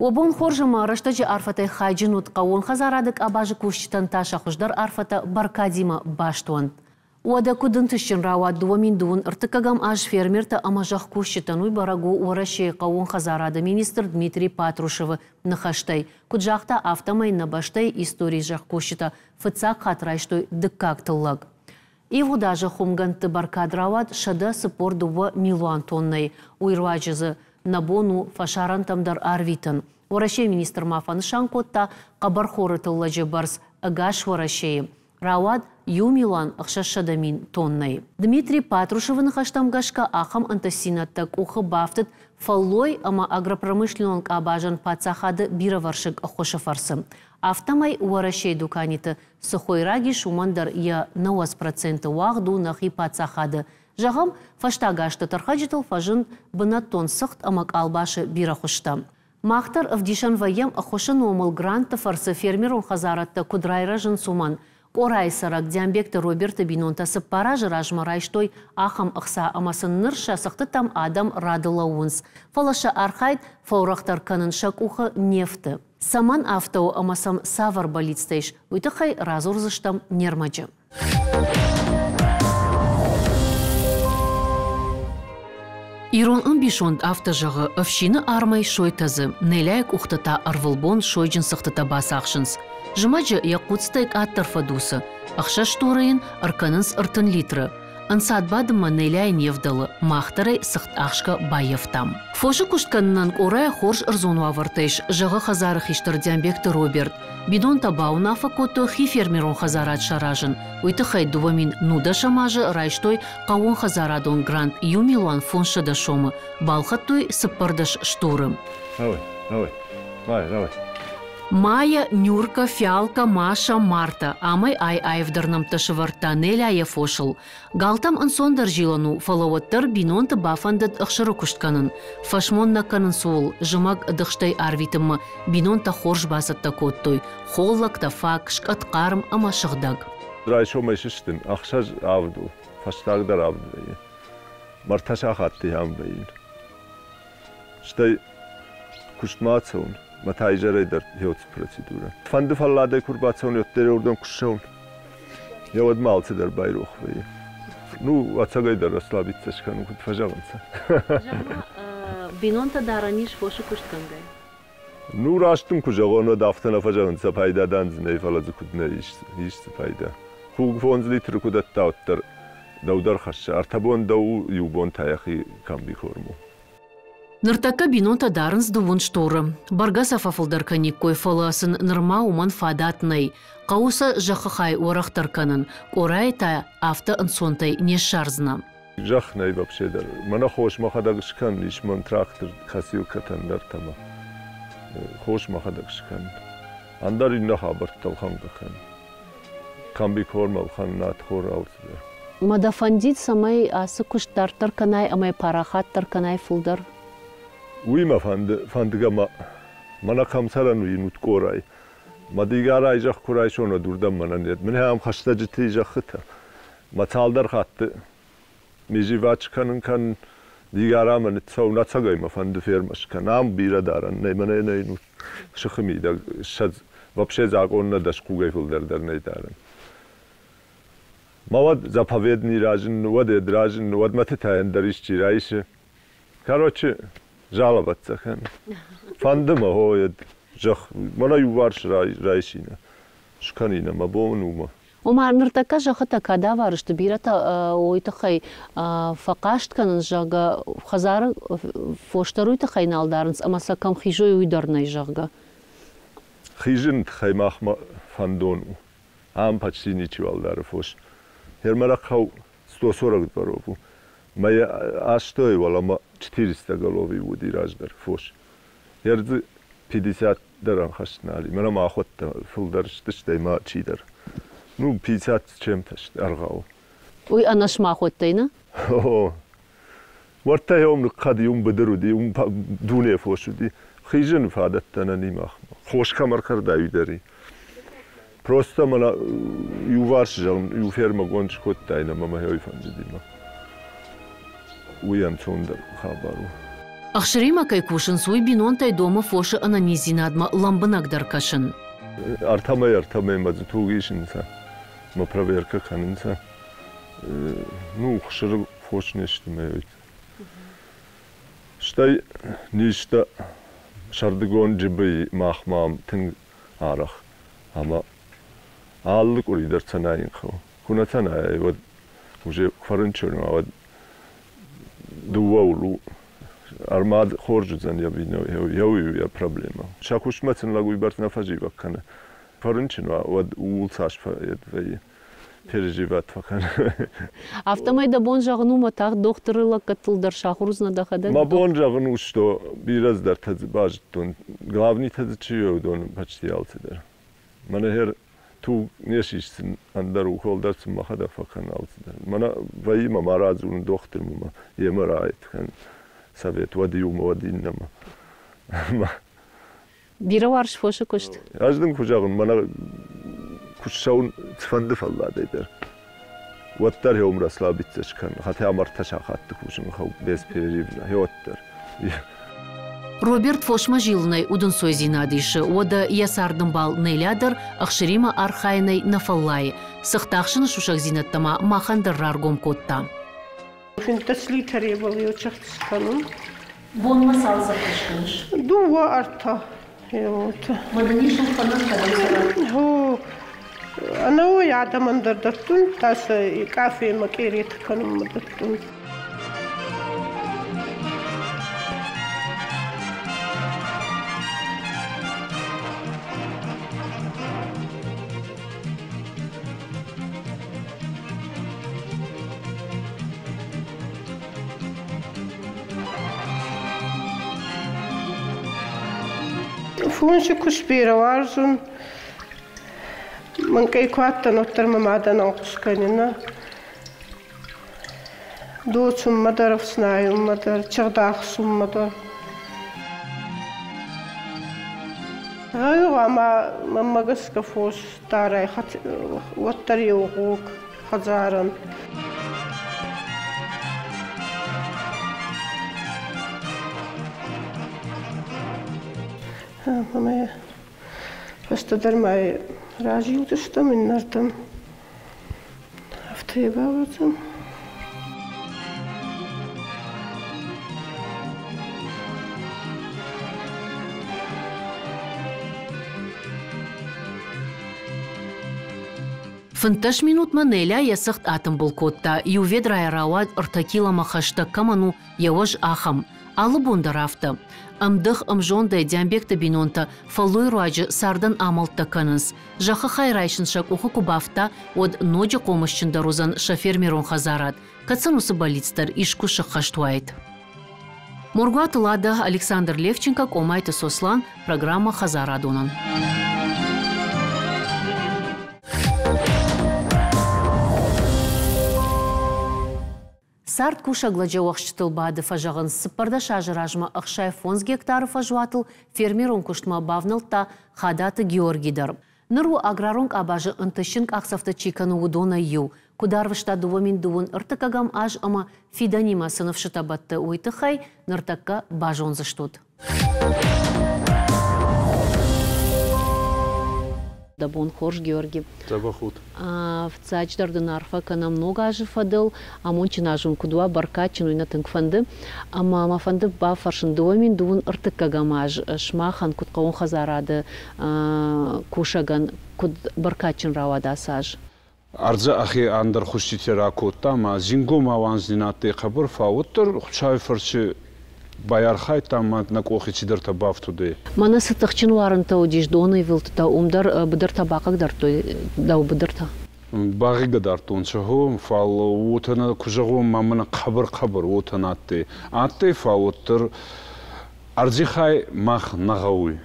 Уӕ бон хорз ӕмӕ рӕстӕджы арфӕтӕй хайджын ут, хъӕууон хӕдзарады къабазы кусджытӕн та сӕ хуыздӕр арфӕтӕ бӕркадимӕ баст уӕнт. Уӕдӕ куыд ӕнтыстджын рауад 2002 ӕртыккӕгӕм аз фермертӕ ӕмӕ зӕхкусджытӕн, уый бӕрӕг у Уӕрӕсейы хъӕууон хӕдзарады министр Дмитрий Патрушевы ныхӕстӕй. Куыд загъта, афтӕмӕй нӕ бӕстӕйы историйы зӕхкусджытӕ фыццаг хатт райстой дыккаг тыллӕг. Ивгъуыд азы хуымгӕндты бӕркад рауад 142 милуан тоннӕйы. Уый руаджы дзы нӕ бон у фӕсарӕнтӕм дӕр арвитын. Уӕрӕсейы министр ма фӕнысан кодта, хъӕбӕрхоры тыллӕджы бӕрц ӕгас Уӕрӕсейы рауад иу милуан 600 мин тоннӕйы. Дмитрий Патрушевы ныхӕстӕм гӕсгӕ, ахӕм ӕнтыстдзинӕдтӕ къухы бафтыд фӕллой ӕмӕ агропромышленнон къабазӕн паддзахады бирӕвӕрсыг ӕххуысы фӕрцы. Афтӕмӕй Уӕрӕсейы дуканиты цы хойраг ис, уымӕн дӕр йӕ 90% уагъд у нӕхи паддзахады. Зӕгъӕм, фӕстаг азты тӕрхӕджытыл фӕзынд бынӕттон цыхт ӕмӕ къалбасы бирӕ хуызтӕ. Мах дӕр ӕвдисӕн вӕййӕм, ӕххуысы номыл грантты фӕрцы фермерон хӕдзарадтӕ куыд райрӕзынц, уымӕн. Къорайы цӕрӕг Диамбегты Роберты бинонтӕ 4 азы размӕ райстой ахӕм ӕхца ӕмӕ сын ныр сӕ цыхтытӕм адӕм рады лӕууынц. Фӕлӕ сӕ архайд фӕуӕрӕхдӕр кӕнын сӕ къухы не фты. Цӕмӕн афтӕ у ӕмӕ сӕм цавӕр бӕллицтӕ ис, уый тыххӕй радзурдзыстӕм не рмӕджы. Ирон ӕмбисонд афтӕ зӕгъы, ӕфсины армӕй сой тӕдзы, Неляйы къухтӕ та ӕрвылбон сойджын цыхтытӕ бацахсынц. Зымӕджы йӕ хъуццытӕй къаддӕр фӕдуцы, ӕхсӕз сторы йын ӕркӕнынц 30 литры. Ӕнцад бадынмӕ Неляйы не вдӕлы, мах дӕр ӕй цыхт ӕхсгӕ баййӕфтам. Фосы куыст кӕнынӕн Къорайы хорз ӕрдзон уавӕртӕ ис, зӕгъы хӕдзары хистӕр Диамбегты Роберт. Бинонтӕ бауынаффӕ кодтой хи фермерон хӕдзарад саразын. Уый тыххӕй 2010 азы райстой хъӕууонхӕдзарадон грант 1 500 000 сомы, балхӕдтой 14 стуры. Давай, давай, давай, давай. Майя, Нюрка, Фиалка, Маша, Марта амӕй ай аивдӕр нӕмттӕ сӕвӕрдта Неля йӕ фосыл. Галтӕм ӕнцондӕр зилӕн у, фӕлӕ уӕддӕр бинонты бафӕндыд ӕхсыры куыст кӕнын. Фӕсмон нӕ кӕнынц ууыл, зымӕг ӕдыхстӕй арвитынмӕ бинонтӕ хорз бацӕттӕ кодтой. Холлӕгтӕ фаг, скъӕт хъарм ӕмӕ сыгъдӕг. Райсомӕй сыстын, ӕхсӕз авд у, фӕстагдӕр авд вӕййы. Мӕртӕ сахатты ам вӕййын. Стӕй куыстмӕ ацӕуын, мӕ та изӕрӕй дӕр хеуц процедурӕ. Фӕнды фӕлладӕй куы рбацӕуын, уӕддӕр уырдӕм куы ссӕуын, йӕ уӕд ма алцыдӕр байрох вӕййы. Ну, ӕцӕгӕйдӕр расслабиться скӕнын, куыд фӕзӕгъынц. Бинонтӕ дарӕн ис фосы куыст кӕнгӕй? Ну, раст дын куы зӕгъон, уӕд афтӕ нӕ фӕзӕгъынц, сӕ пайда дӕн дзы нӕй, фӕлӕ дзы куыд нӕ ис, ис дзы пайда. Хъуг 5 литры куы дӕтта, уӕддӕр дӕу дӕр хӕссы. Ӕртӕ бон дӕу, иу бон та йӕхи комбикорм у. Ныртӕккӕ бинонтӕ дарынц дыууын сторы. Бӕргӕ сӕ фӕфылдӕр кӕниккой, фӕлӕ сын нырма уымӕн фадат нӕй. Хъӕуы сӕ зӕххы хай уӕрӕхдӕр кӕнын. Къорайы та афтӕ ӕнцонтӕй не ссардзынӕ. Зӕхх нӕй вообще дӕр. Мӕнӕ хос мӕхӕдӕг скӕн, ис мӕм трактор, косилкӕтӕ ӕндӕртӕмӕ. Хос мӕхӕдӕг скӕн. Ӕндӕр иннӕ хабӕрттӕ ӕлхӕнгӕ кӕн. Комбикорм ӕлхӕн, надхор, алцыдӕр. Ма дӕ фӕндид, цӕмӕй ацы куыст дарддӕр кӕнай ӕмӕ парахатдӕр кӕнай фылдӕр? Уый мӕ фӕнды, фӕндгӕ мӕ. Мӕнӕ кӕм цӕрӕн уый нут Къорай. Мӕ дигарӕй зӕхх куы райсон, уӕд уырдӕм мӕнӕн нет. Мын ахӕм хӕстӕджыты зӕххытӕ. Мӕ цалдӕр хатты межевач кӕнын кӕн, Дигарамӕ ныццӕуын, ӕцӕгӕй мӕ фӕнды фермӕ скӕн. Ам бирӕ дарӕн нӕй, мӕнӕ нӕй ну сыхы мидӕг 20, вообще закъон нӕ дӕс хъугӕй фылдӕр дӕр нӕй дарӕн. Ма уӕд заповедный разын, уӕд ед разын, уӕд мӕ та ӕндӕр исчи райсы. Короче, жаловаться кӕн. Фӕнды мӕ, хо, ед зӕхх, мӕнӕ иуварс райсинӕ, скӕнинӕ, мӕ бон у мӕ. Ома ныртӕккӕ зӕххытӕ кадавар сты, бирӕтӕ уый тыххӕй фӕхъаст кӕнынц, зӕгъгӕ, хӕдзары фос дӕр уый тыххӕй нал дарынц ӕмӕ сӕ кӕм хизой, уый дӕр нӕй, зӕгъгӕ. Хизыны тыххӕй махмӕ фӕндон у. Ам почти ничиуал дары фос. Ермӕлӕхъӕу 140 дворов у. Мӕ астой уӕлӕмӕ 400 голови уыди раздӕр фос. Ердзы 50 дӕр ӕнхӕст нал и. Мӕнӕ махуӕттӕ фылдӕр сты, стӕй ма чидӕр. Ну, 50 с чем-то сты ӕргъӕу. Уый ӕнӕсмахуӕттӕй, нӕ? О, уӕртӕ йӕм ныхъхъӕди, уым быдыр уыди, уым дуне фос уыди. Хизыны фадӕттӕ нӕ ни махмӕ. Хос кӕм ӕркӕрдай, уый дӕр и. Просто мӕнӕ иуварс, зӕгъын, иу фермӕгонд скодтаин ӕмӕ мӕ уый фӕндыди мӕ. Уый ӕнцондӕр хабар у. Ӕхсыримӕ кӕй кусынц, уый бинонтӕй домы фосы ӕнӕниздзинадмӕ лӕмбынӕгдӕр кӕсын. Ӕртӕмӕй-ӕртӕмӕй дзы туг исынцӕ, ма проверкӕ кӕнынцӕ. Ну, хсыры фос не сты мӕ Стӕй низтӕ сӕрдыгон джыбыйы махмӕ ам тынг арӕх ӕмӕ алы къуыри дӕр цӕнайын хъӕуы. Куы нӕ цӕнайай, уӕд уже куы фӕрынчын уа, уӕд дыууӕ у ӕрмад хорз уыдзӕн йӕ уый у йӕ проблемӕ. Сӕ куыстмӕ сын лӕг уыйбӕрц нӕ фӕзивӕг кӕны. Фӕрынчын уа, уӕд ууыл цас вӕййы. Переживать фӕкӕны. Афтӕмӕй дӕ бон зӕгъын у, мӕ тагъд дохтыры лӕггӕдтыл дӕр сахуыр уыдзынӕ дӕхӕдӕг? Мӕ бон зӕгъын у, что бирӕ цыдӕртӕ дзы базыдтон. Главный-тӕ дзы чи у, уыдон почти алцыдӕр. Мӕнӕ хер туг не сисдзӕн, ӕндӕр укол дӕр сын мӕхӕдӕг фӕкӕнын алцыдӕр. Мӕнӕ вӕййы мӕ ма радзурын дохтырмӕ, йемӕ райт кӕн совет, уӕд иумӕ, уӕд иннӕмӕ. Бирӕ уарз фосы куыст? Ӕз дын куы зӕгъын, мӕнӕ куы ссӕуын цыфӕнды фӕлладӕй дӕр, уӕддӕр еум расслабиться скӕн, хотя ӕртӕ сахатты кусын хъӕуы без перерыва, уӕддӕр. Роберт фосмӕ зилынӕй удӕнцойдзинад исы, уӕдӕ йӕ цардӕмбал Неля дӕр ӕхсыримӕ архайынӕй нӕ фӕллайы. Цыхтахсыны сусӕгдзинӕдтӕ ма махӕн дӕр раргом кодта. 15 литры был еу цыхт скӕнун. Бонмӕ цал цыхты скӕныс? Дыууӕ, ӕртӕ. Еуотӕ. Уӕдӕ ис ӕлхӕнӕн кӕдӕм цӕрӕг? Гъо, ӕнӕуой адӕмӕн дӕр дӕттун, тасӕ къафемӕ къеретӕ кӕнунмӕ дӕттун. Фонси куст берӕ уарзун. Мӕнкъӕй ку адтӕн, уӕддӕр мӕ мадӕн ӕнхус кӕнинӕ. Доцунмӕ дӕр, ӕфснайунмӕ дӕр, чагъдӕхсунмӕ дӕр. Гъе, ӕма мӕнмӕ гӕсгӕ фос дарай, уӕддӕр еу гъог хӕдзарӕн. Ӕмӕ фӕстӕдӕр ма разилдыстӕм иннӕрдӕм. Афтӕ йӕ бауадзӕм. 15 минутмӕ Неля йӕ цыхт атымбыл кодта. Иу ведрайӕ рауад ӕртӕ киломӕ хӕстӕг кӕмӕн у, йӕ уӕз ахӕм. Алы бон дӕр афтӕ. Ӕмдых, ӕмзондӕй Диамбегты бинонтӕ фӕллойы руаджы цардӕн амӕлттӕ кӕнынц. Зӕххы хай райсын сӕ къухы куы бафта, уӕд ноджы хъомысджындӕр уыдзӕн сӕ фермерон хӕдзарад, кӕд сын уыцы бӕллиц дӕр искуы сыххӕст уаид. Моргуаты Лада, Александр Левченко, Къомайты Сослан, программӕ «Хӕдзарадонӕн». Цард кусӕг лӕджы уӕхсчытыл бады, фӕзӕгъынц, 14 азы размӕ 65 гектары фӕзуатыл фермерон куыстмӕ бавнӕлдта Хадаты Георги дӕр. Ныр у аграрон къабазы ӕнтыстджын къахдзӕфтӕ чи кӕны, уыдонӕй иу. Куыд арвыста 2023 аз ӕмӕ фидӕнимӕ цы ныфсытӕ бӕтты, уый тыххӕй ныртӕккӕ базондзыстут. Дӕ бон хорз, Георги. Дзӕбӕх ут. Фыццаджыдӕр дын арфӕ кӕнӕм ног азы фӕдыл. Амондджын аз уын куыд уа, бӕркадджын, уый нӕ тынг фӕнды. Ӕмӕ мӕ фӕнды бафӕрсын, 2023 аз сымахӕн куыд хъӕууон хӕдзарады кусӕгӕн куыд бӕркадджын рауад ацы аз? Ӕрдзӕ ӕхе ӕндӕр хузтитӕ ракодта ма зингомау анздзийнӕдтӕй хъӕбӕр фӕууоддӕр Хуцауи фӕрци байархайдта ма нӕ къохи цидӕртӕ бафтудӕй. Мӕнӕ цы тыхджын уарынтӕ уыдис донивылдтытӕ, уым дӕр быдыртӕ бахъыгдардтой дӕу быдыртӕ? Багъигӕдардтонцӕ, гъо, фал уотӕ нӕ ку зӕгъон, ма мӕнӕ хъӕбӕр-хъӕбӕр уотӕ на адтӕй. Адтӕй, фал уӕддӕр ӕрдзи хай мах нӕ гъӕуй.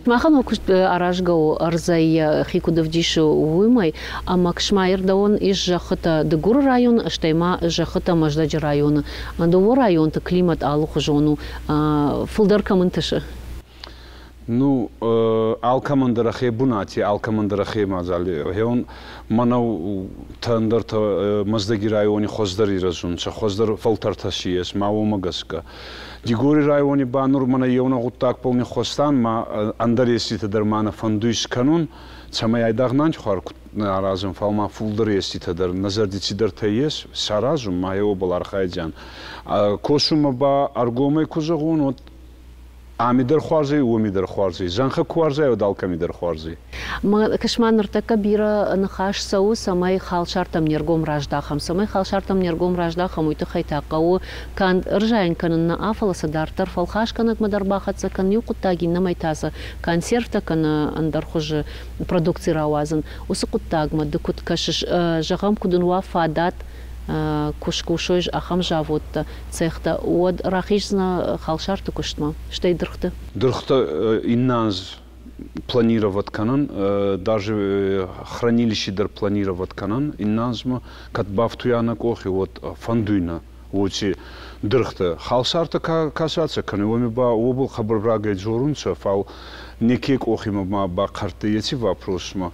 Махӕн уӕ куыст аразгӕ у ӕрдзӕй йӕхи куыд ӕвдисы, уымӕй. Ӕмӕ Ксмайырдӕуӕн ис зӕххытӕ Дыгуры районы, стӕй ма зӕххытӕ Мӕздӕджы районы. Дыууӕ районты климат алыхуызон у. Фылдӕр кӕм ӕнтысы? Ну, алкӕмӕн дӕр ӕхе бунати, алкӕмӕн дӕр ӕхе мадзали. Хеон мӕнӕу ӕндӕртӕ Мӕздӕги райони хуӕздӕр ирӕзунцӕ, хуӕздӕр фӕлтӕртӕ си ес, ма уомӕ гӕсгӕ. Дигори райони ба нур мӕнӕ еунӕг гъуддагбӕл ниххуӕстан, ма ӕндӕр еститӕ дӕр ма нӕ фӕндуй скӕнун, цӕмӕй айдагъ нанхуар нӕ аразӕн, фал ма фулдӕр еститӕ дӕр, нӕ зӕрди цидӕртӕ ес, саразун, ма еуобӕл архайдзиан. Косунмӕ ба ӕргомӕй ку зӕгъон, уӕд ами дӕр хуарз ӕй, уоми дӕр хуарз ӕй. Зӕнхӕ ку уарзай, уӕд алкӕми дӕр хуарз ӕй. Кӕс-ма, ныртӕккӕ бирӕ ныхас цӕуы, цӕмӕй халсартӕм не ргом раздахӕм. Цӕмӕй халсартӕм не ргом раздахӕм, уый тыххӕй та хъӕуы канд ӕрзайын кӕнын нӕ, фӕлӕ сӕ дарддӕр фӕлхасгӕнӕгмӕ дӕр бахӕццӕ кӕнын иу хъуыддаг, иннӕмӕй та сӕ консервтӕ кӕнӕ ӕндӕр хуызы продукци рауадзын. Уыцы хъуыддагмӕ ды куыд кӕсыс? Зӕгъӕм, куы дын уа фадат, куы скусой ахӕм заводтӕ, цехтӕ, уӕд рахиздзынӕ халсарты куыстмӕ, стӕй дыргъты? Дыргътӕ иннӕ аз планировать кӕнӕн, даже хранилище дӕр планировать кӕнӕн иннӕ азмӕ, кӕд бафтуйа нӕ къохи, уӕд фӕндуй нӕ уоци дыргътӕ. Халсартӕ ка сацӕ кӕнуй, уоми ба уобӕл хъӕбӕр рагӕй дзорунцӕ, фал неке къохимӕ ма бахъӕрттӕй еци вопросмӕ.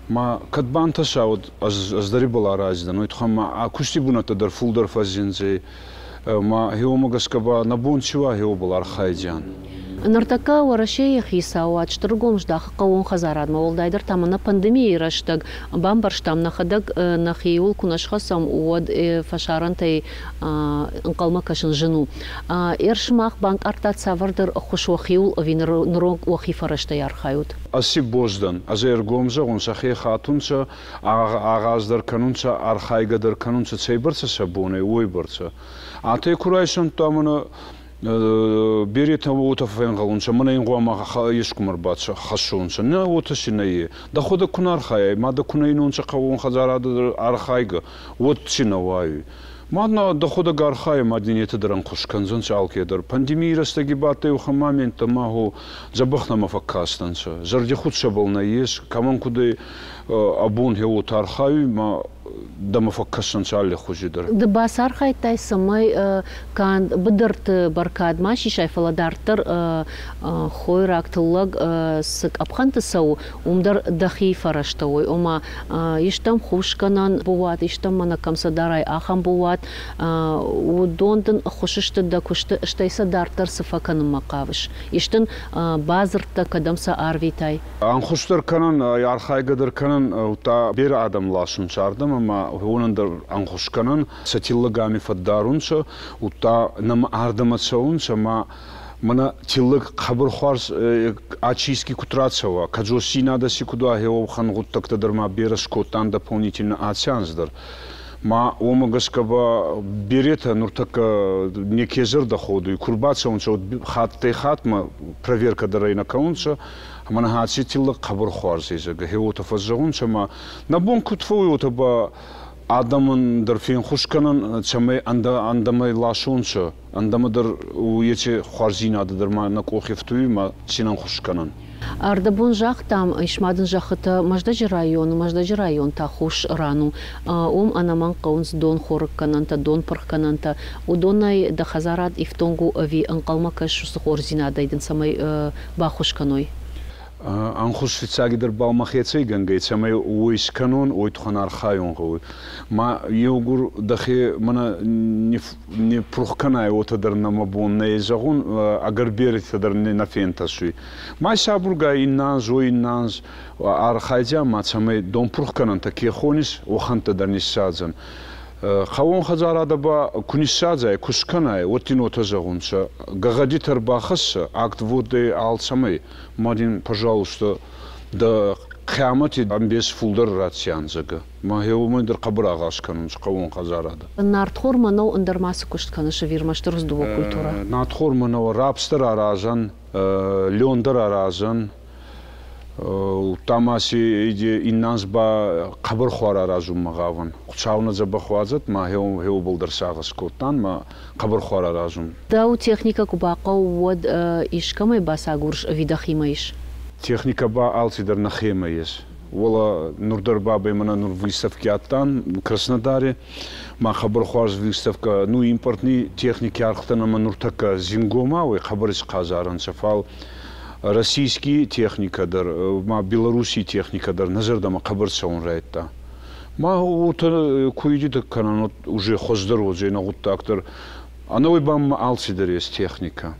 Ма кӕд бантӕса, уӕд ӕз дӕр ибӕл арази дӕн. Уой туххӕн ма ӕ кусти бунӕттӕ дӕр фулдӕр фӕззиндзӕй. Ма хеуомӕ гӕсгӕ ба нӕ бон ци уа, хеуобӕл архайдзиан. Ныртӕккӕ Уӕрӕсейы хицауад стыр гом здахы хъӕууон хӕдзарадмӕ, уӕлдайдӕр та мӕнӕ пандемийы рӕстӕг бамбӕрстам, нӕхӕдӕг нӕхиуыл куы нӕ схӕцӕм, уӕд фӕсарӕнтӕй ӕнхъӕлмӕ кӕсын зын у. Ӕрсымах банкъардтат цавӕрдӕр ӕххуыс уӕхиуыл ӕви ныронг уӕхи фӕрӕзтӕй архайут? Аци боз дӕн. Ӕз ӕргом зӕгъун, сӕхе хатунцӕ, агъаз дӕр кӕнунцӕ, архайгӕ дӕр кӕнунцӕ, цӕйбӕрцӕ сӕ бон ӕй, уойбӕрцӕ. Атӕ ку райсӕнттӕ мӕнӕ беретӕ уотӕ фенгъӕлунцӕ, мӕнӕ ин гъуама ескумӕ ӕрбахӕссонцӕ. Нӕ, уотӕ си нӕййе. Дӕхуӕдӕг ку нӕ архайай, ма дӕ ку нӕ инонцӕ хъӕууон хӕдзарадӕ дӕр архайгӕ, уӕд ци нӕ уайуй. Ма дӕхуӕдӕг архайӕ, ма дин етӕ дӕр ӕнхус кӕндзӕнцӕ алкедӕр. Пандемийи рӕстӕги ба адтӕй уӕхӕн моменттӕ, ма хо дзӕбӕх нӕмӕ фӕккастӕнцӕ. Зӕрдихудт сӕбӕл нӕййес, кӕмӕн куд ӕй ӕ бон хе уотӕ архайуй, ма дӕмӕ фӕккӕсӕнцӕ алли хузи дӕр. Ды бацархайдтай, цӕмӕй канд быдырты бӕркад ма сисай, фӕлӕ дарддӕр хойраг, тыллӕг цы къӕпхӕнты цӕуы, уым дӕр дӕхи фӕрӕзтӕ уой. Ома, истӕм хусгӕнӕн быуат, истӕм мӕнӕ кӕм сӕ дарай, ахӕм быуат, уыдон дын ӕххуыс сты дӕ куысты, стӕй сӕ дарддӕр цы фӕкӕнынмӕ хъавыс? Ис дын бадзырдтӕ, кӕдӕм сӕ арвитай? Ӕнхус дӕр кӕнӕн, архайгӕ дӕр кӕнӕн, удта берӕ адӕм ласунцӕ ардӕмӕ ӕма уонӕн дӕр ӕнхус кӕнӕн. Сӕ тиллӕг ами фӕддарунцӕ, удта нӕмӕ ардӕмӕ цӕунцӕ ӕма мӕнӕ тиллӕг хъӕбӕр хуарз ачистки куд рацӕуа, кӕдзосдзийнадӕ си куд уа, уӕхӕн гъуддӕгтӕ дӕр ма берӕ скодтан дополнительно аци анз дӕр. Ма уомӕ гӕсгӕ ба беретӕ нуртӕккӕ неке зӕрдӕ ходуй, ку рбацӕунцӕ, уӕд хаттӕй-хатмӕ проверкӕ дӕр ӕй нӕ кӕнунцӕ, ӕма нӕ аци тиллӕг хъӕбӕр хуарз ӕй, зӕгъгӕ, хе уотӕ фӕззӕгъунцӕ ӕма нӕ бон куд фӕууй, уотӕ ба адӕмӕн дӕр фенхус кӕнӕн, цӕмӕй ӕндӕмӕ ласонцӕ, ӕндӕмӕ дӕр еци хуарздзийнадӕ дӕр ма нӕ къохи ӕфтуй ма син ӕнхус кӕнӕн. Ӕрдӕбон загътам, ис ма дын зӕххытӕ Мӕздӕджы районы, Мӕздӕджы район та хус ран у. Уым ӕнӕмӕнг хъӕуынц донхорыггӕнӕнтӕ, донпырхгӕнӕнтӕ. Уыдонӕй дӕ хӕдзарад ифтонг у ӕви ӕнхъӕлмӕ кӕсыс уыцы хорздзинадӕй дын цӕмӕй баххуыс кӕной? Ӕнхус фиццагидӕр бал мӕхецӕй гӕнгӕй, цӕмӕй уой скӕнон, уой туххӕн архайун гъӕуй. Ма еугур дӕхе мӕнӕ не пурх кӕнай, уотӕ дӕр нӕмӕ бон нӕй зӕгъун, ӕгӕр беретӕ дӕр нӕ фентӕсуй. Ма сабургай иннӕ анз, уой иннӕ анз архайдзиан ма цӕмӕй донпурхгӕнӕнтӕ ке хонис, уӕхӕнттӕ дӕр ниссадзӕн. Хъӕууон хӕдзарадӕ ба ку ниссадзай, ку скӕнай, уӕд дин уотӕ зӕгъунцӕ: гӕгъӕдитӕ ӕрбахӕссӕ, акт вводӕй алцӕмӕй, ма дин, пожалуйста, дӕ хъиамӕти ӕмбес фулдӕр ратдзиан, зӕгъгӕ. Ма гъе уомӕн дӕр хъӕбӕр агъаз кӕнунцӕ хъӕууон хӕдзарадӕ. Нартхор мӕнӕу ӕндӕр ма цы куыст кӕныс ӕви ӕрмӕст дыууӕ культурӕ? Нартхор мӕнӕу рапс дӕр аразӕн, лен дӕр аразӕн, Удта ма си иннанз ба хъӕбӕр хуар аразунмӕ гъавӕн. Хуцау нӕ дзӕбӕх уадзӕд, ма хеуобӕл дӕр сагъӕс кодтан, ма хъӕбӕр хуар аразун. Дӕу техникӕ ку бахъӕуы, уӕд искӕмӕй бацагурыс ӕви дӕхимӕ ис? Техникӕ ба алцидӕр нӕхемӕ ес. Уола нур дӕр бабӕй мӕнӕ нур выставки адтан Краснодари. Ма хъӕбӕр хуарз выставкӕ, ну импортни техники ӕргътӕ нӕмӕ нуртӕккӕ зингомау хъӕбӕр исхъазар ӕнцӕ, фал Российский техникӕ дӕр, ма Белоруссий техникӕ дӕр нӕ зӕрдӕмӕ хъӕбӕр цӕун райдта. Ма уотӕ ку идитӕ кӕнӕн, уже хуӕздӕр уодзӕй нӕ гъуддаг дӕр. Ӕнӕуи ба ма алцидӕр ес техникӕ.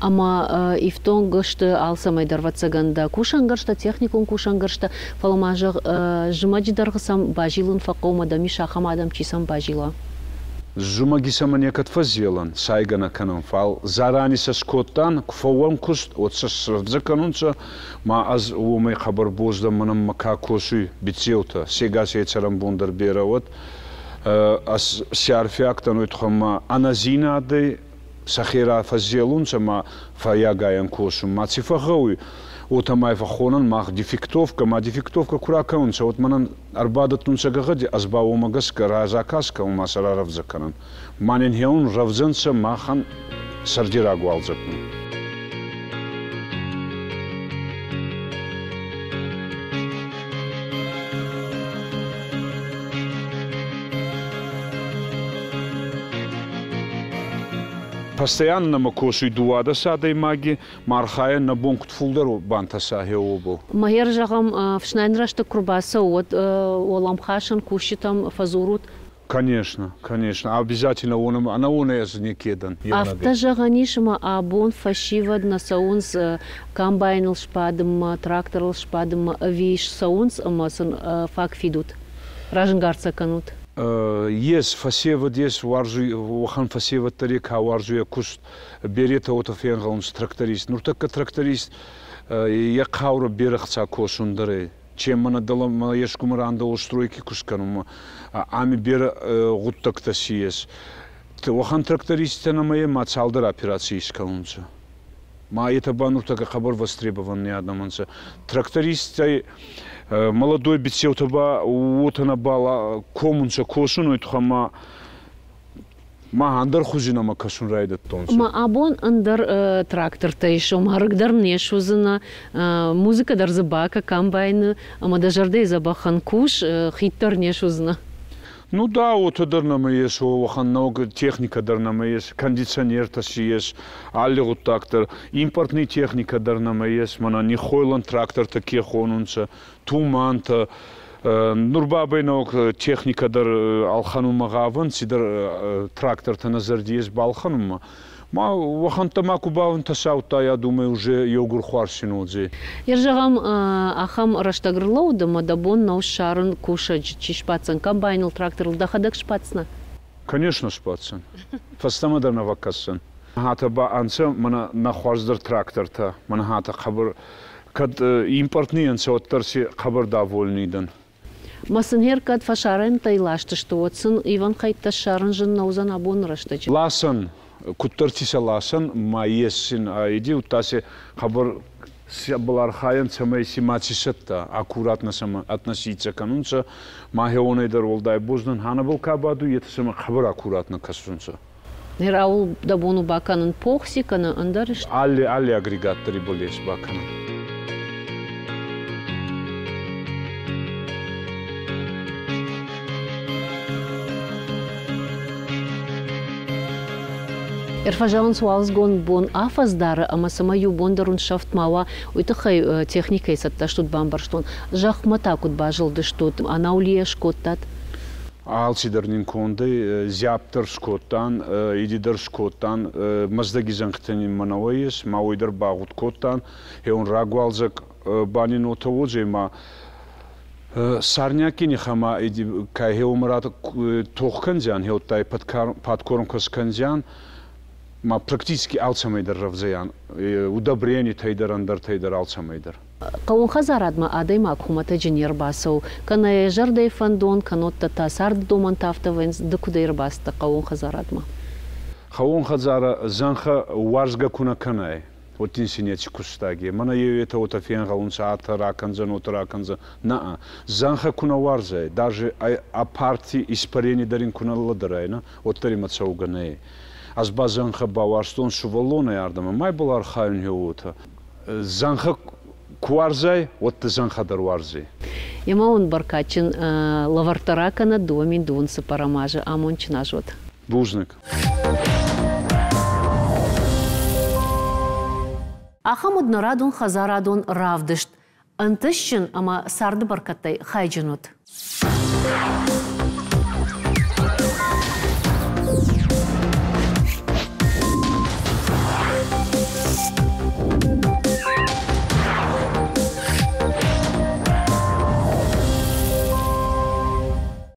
Ӕмӕ ифтонг сты алцӕмӕй дӕр, ӕвӕццӕгӕн, дӕ кусӕнгӕрзтӕ, техникон кусӕнгӕрзтӕ, фӕлӕ ма зӕгъ, зымӕджы дӕргъы сӕм базилын фӕхъӕуы ӕмӕ дӕм ис ахӕм адӕм, чи сӕм базила? Зумӕги сӕмӕ некӕд фӕззелӕн, сайгӕ нӕ кӕнӕн, фал зарани сӕ скодтан, ку фӕууӕн куст, уӕд сӕ срӕвдзӕ кӕнунцӕ, ма ӕз уомӕй хъӕбӕр боз дӕн, мӕнӕн ма ка косуй, биццеутӕ, се гасей цӕрӕнбон дӕр берӕ уӕд. Ӕз си арфиаг дӕн уой туххӕн ма ӕнӕзийнадӕй сӕхе рафӕззелунцӕ ма фӕййагайӕн косун. Ма ци фӕгъгъӕуй, уотӕ ма фӕххонӕн мах дефектовкӕ. Ма дефектовкӕ ку ракӕнунцӕ, уӕд мӕнӕн ӕрбадӕттунцӕ гӕгъӕди, ӕз ба уомӕ гӕсгӕ разаказ кӕнун ма сӕ рарӕвдзӕ кӕнӕн. Ма нин хеун рӕвдзӕнцӕ махӕн сӕрди рагуалдзӕгмӕ. Постоянно нӕмӕ косуй 12 адӕймаги, ма архайӕн нӕ бон куд фулдӕр бантӕса хеуобӕл. Мӕгӕр зӕгъӕм, ӕфснайӕн рӕстӕг куы рбацӕуы, уӕд уӕлӕмхасӕн кусджытӕм фӕдзурут? Конечно, конечно, обязательно уонӕм, ӕнӕ уонӕй ӕз неке дӕн. Афтӕ зӕгъӕн ис, ӕмӕ абон фӕсивӕд нӕ цӕуынц комбайныл сбадынмӕ, тракторыл сбадынмӕ ӕви цӕуынц ӕмӕ сын фаг фидут? Разӕнгард сӕ кӕнут? Ес фӕсевӕд, ес уарзуй, уӕхӕн фӕсевӕд дӕр ка уарзуй ӕ куст. Беретӕ уотӕ фенгъӕлунцӕ тракторист. Нуртӕккӕ тракторист йӕ хъаурӕ берӕ хца косун дӕр ӕй. Чем мӕнӕ дӕлӕмӕ ескумӕ рандӕуо стройки куст кӕнунмӕ, ами берӕ гъуддӕгтӕ си ес. Уӕхӕн трактористтӕ нӕмӕ ма цалдӕр операци искӕнунцӕ. Ма етӕ ба нуртӕккӕ хъӕбӕр востребованный адӕм ӕнцӕ. Трактористтӕй молодой биццеутӕ ба уотӕ нӕбал комунцӕ косун, уой туххӕн ма ма ӕндӕр хузи нӕмӕ кӕсун райдӕдтонцӕ. Ма абон ӕндӕр трактортӕ ис, ома рыг дӕр не суыдзынӕ, музыкӕ дӕр дзы бакӕ комбайны, ӕмӕ дӕ зӕрдӕйы дзӕбӕхӕн кус, хид дӕр не суыдзынӕ. Ну да, уотӕ дӕр нӕмӕ ес, уӕхӕн нӕуӕг техникӕ дӕр нӕмӕ ес, кондиционертӕ си ес, алли гъуддаг дӕр, импортный техникӕ дӕр нӕмӕ ес, мӕнӕ нихойлӕн трактортӕ ке хонунцӕ, тумантӕ. Нур бабӕй нӕуӕг техникӕ дӕр ӕлхӕнунмӕ гъавӕн, цидӕр трактортӕ нӕ зӕрди ес балхӕнунмӕ. Ма уӕхӕнттӕ ма ку баунтӕ я думаю, уже еугур хуарз син уодзӕй. Зӕгъӕм, ахӕм рӕстӕг рлӕуд, ӕмӕ дӕ бон нӕу ссарын кусӕджы, чи сбаддзӕн комбайныл, тракторыл, дӕхӕдӕг сбаддзынӕ? Конечно, сбаддзӕн. Фӕстӕмӕ дӕр нӕ фӕккӕсдзӕн. Хатӕ ба ӕнцӕ мӕнӕ нӕ хуӕздӕр трактортӕ, мӕнӕ хатӕ хъӕбӕр кӕд импортный ӕнцӕ, уӕддӕр си хъӕбӕр довольный дӕн. Ма сын хер кӕд фӕсарӕнтӕй ластысты, уӕд сын ивӕн хӕйттӕ ссарын зын нӕ уыдзӕн абоны рӕстӕджы? Ласӕн, куддӕрти сӕ ласӕн, ма ес син иди, удта си хъӕбӕр сӕбӕл архайӕн, цӕмӕй си маци сӕтта, аккуратно сӕмӕ относиться кӕнунцӕ. Ма хеуонӕй дӕр уӕлдай боз дӕн, ханӕбӕл ка бадуй, етӕ сӕмӕ хъӕбӕр аккуратно кӕсунцӕ. Ныр ауыл дӕ бон у бакӕнын похси кӕнӕ ӕндӕр Алли, алли агрегат дӕр ибӕл ес бакӕнӕн. Ӕрфӕзӕгъынц уалдзыгон бон афӕдз дары ӕмӕ цӕмӕй иу бон дӕр уын сӕфт ма уа, уый тыххӕй техникӕйы цӕттӕ стут, бамбӕрстон. Зӕхмӕ та куыд базылдыстут, анаулийӕ скодтат? Алцидӕр нин кондӕй, зиап дӕр скодтан, иди дӕр скодтан, Мӕздӕги зӕнхтӕ нин мӕнӕуӕ ес, ма уой дӕр багъуд кодтан. Хеун рагуалдзӕг ба нин уотӕ уодзӕй, ма Сарняки нихӕмӕ иди ка хеумӕ тох кӕндзиан, хеуттай подкормка скӕндзиан, ма практически алцӕмӕй дӕр рӕвдзӕйан, удобренитӕй дӕр, ӕндӕртӕй дӕр, алцӕмӕй дӕр. Хъӕууон хӕдзарадмӕ адӕймаг хуымӕтӕджы не рбацӕуы, кӕнӕ йӕ зӕрдӕйы фӕндон, кӕннод та царды домӕнтӕ афтӕ вӕййынц, ды куыдӕй ӕрбацыдтӕ хъӕууон хӕдзарадмӕ? Хъӕууон хӕдзарӕ зӕнхӕ уарзгӕ ку нӕ кӕнай, уӕд дин си неци кустаг е. Мӕнӕ еуетӕ уотӕ фенгъӕлунцӕ, атӕ ракӕндзӕн, уотӕ ракӕндзӕн. Нӕ, зӕнхӕ ку нӕ уарзай, даже а парти испарени дӕр ин ку нӕ лӕдӕрай, нӕ, уӕддӕр имӕ цӕугӕ нӕй. Ӕз ба зӕнхӕ бауарзтон сувӕллонӕй ардӕмӕ, ма ибӕл архайун уотӕ. Зӕнхӕ ку уарзай, уӕд дӕ зӕнхӕ дӕр уарзай. Ема уын бӕркадджын лӕвӕрттӕ ракӕнӕд 2024 азы амондджын аз уӕд. Бузныг. Ахӕм уыд нӕ радон хӕдзарадон равдыст. Ӕнтыстджын ӕмӕ царды бӕркӕдтӕй хайджын ут!